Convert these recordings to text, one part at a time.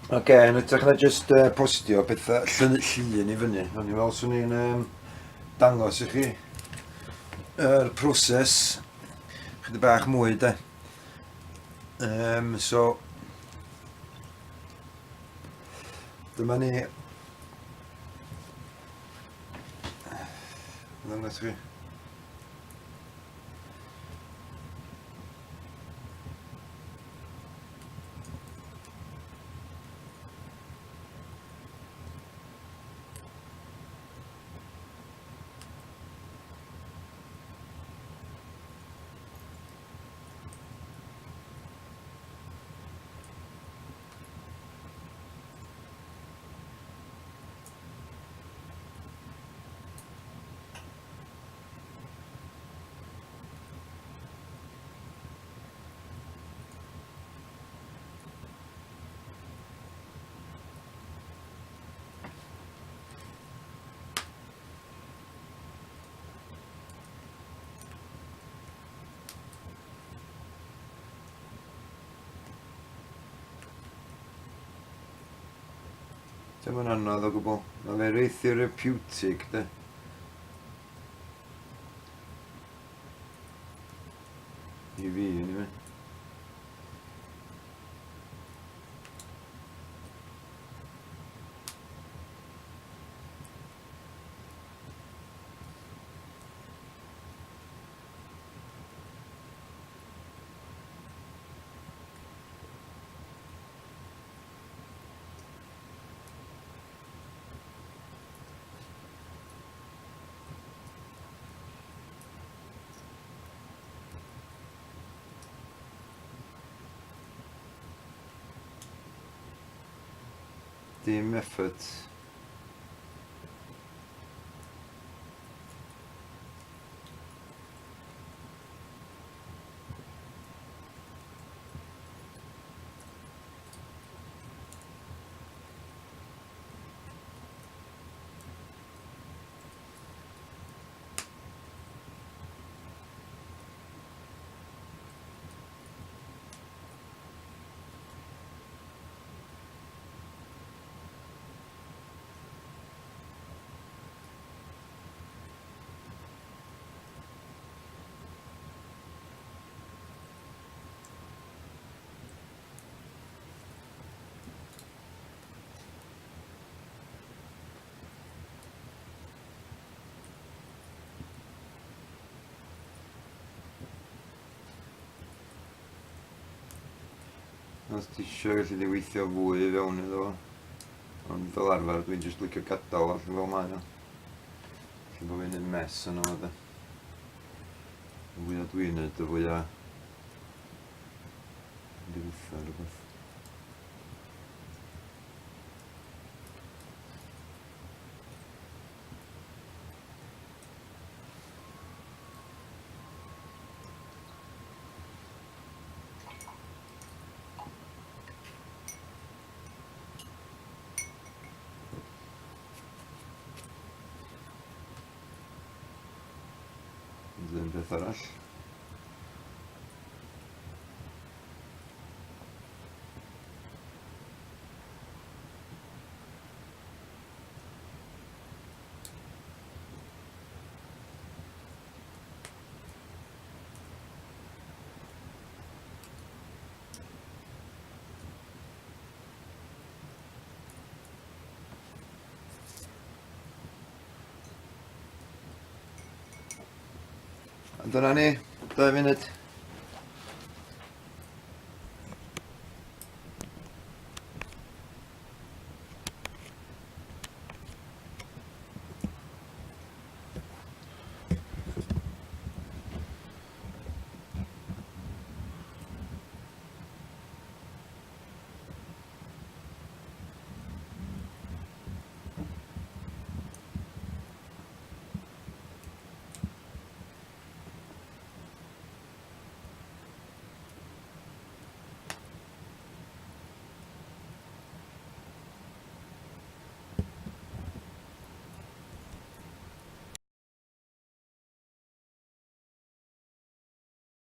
Oce, okay, yn ytrach na just uh, postio pethau llun, llun i fyny. O'n i fel swn i'n um, dangos i chi yr proses chydig bach mwy de. Um, so, dyma ni. Ddangos chi. Dim yn anodd o gwbl. Mae'n very therapeutic, de. I fi, anyway. Dim effort. Os ti eisiau gallu di weithio fwy i fewn iddo fo. Ond fel arfer dwi'n jyst licio gadael allan fel mae o. Felly bod fi'n neud mess yno fo de. Y fwyaf dwi'n neud, y fwyaf difetha rhywbeth. Ddim beth arall. A dyna ni, 2 munud.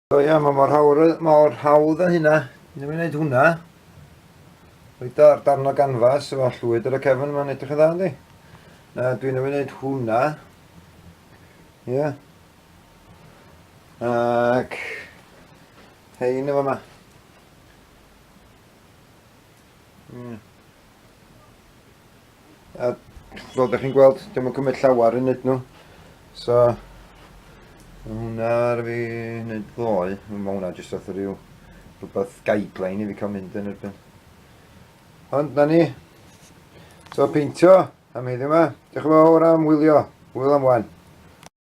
So ia, mae mor hawdd, mor hawdd â hynna. Ni'n mynd i wneud hwnna. Reit ar darn o ganfas efo llwyd ar y cefn, mae'n edrych yn dda yndi? Na, dwi'n newydd wneud hwnna. Ie. Yeah. Ac hein efo yma. Yeah. A fel ydych chi'n gweld, dim yn cymryd llawer i wneud nhw. So, mae hwnna ar fi wneud ddoe. Mae hwnna jyst fath o ryw rhywbeth guideline i fi cael mynd yn erbyn. Ond na ni. So, peintio am heddiw yma. Diolch yn fawr am wylio. Hwyl am wan.